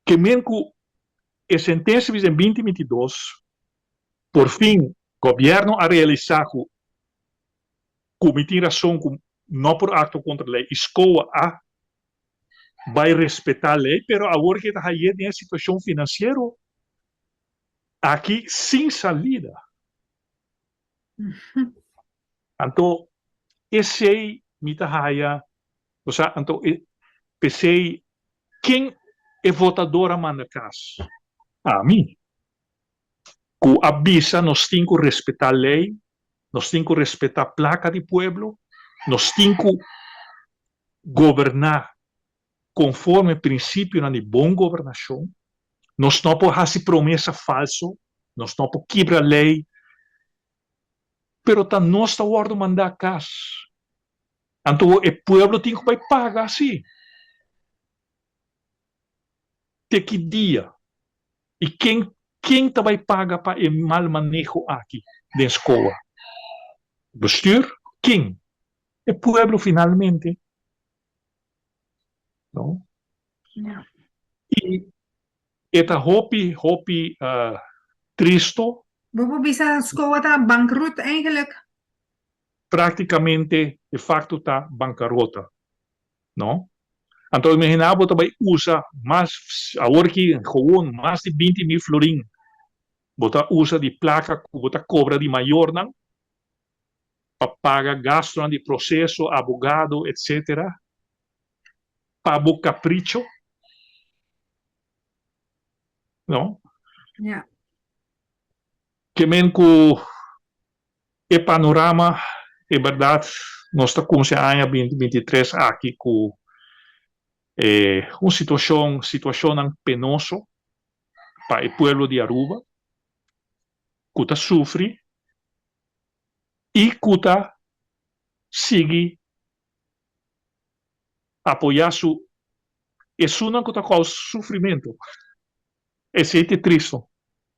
Ke men ku e sentensia bisa den binti 22, por fin gobièrnu a realisá ku ku mi tin rason ku no por aktua kontra lei i SCOA a bai respetá lei, pero awor ke ta haye den e situashon finansiero aki sin salida. Anto esei mi ta haya, osea anto p'esei ken e votador a manda kas? Ami, ku a bisa nos tin ku respetá lei, nos tin ku respetá plaka di pueblo, nos tin ku goberná konforme prinsipionan di bon gobernashon, nos no por hasi promesa falso, nos no por kibra lei, pero ta nos ta wòrdu mandá kas. Anto e pueblo tin ku bai paga si. Te ki dia i ken ken ta bai paga pa e mal maneho aki den SCOA? Bestuur? Ken? E pueblo finalmente. No? Ja. I e ta hopi hopi tristo. Bo por bisa SCOA ta bankrut eigenlijk? Praktikamente de facto ta bankarota. No? Anto imagina bo ta bai usa mas, awor ki gewoon mas di 20.000 florin bo ta usa di plaka ku bo ta kobra di mayornan pa paga gastonan di proseso, abogado, etcetera, pa bo kapricho. No? Ja. Ke men ku e panorama, e bèrdat, nos ta kumsa e aña 2023 aki ku e un situashon, situashonnan penoso pa e pueblo di Aruba ku ta sufri i ku ta sigui apoyá su esunnan ku ta kousa sufrimentu. Esei ta e tristu.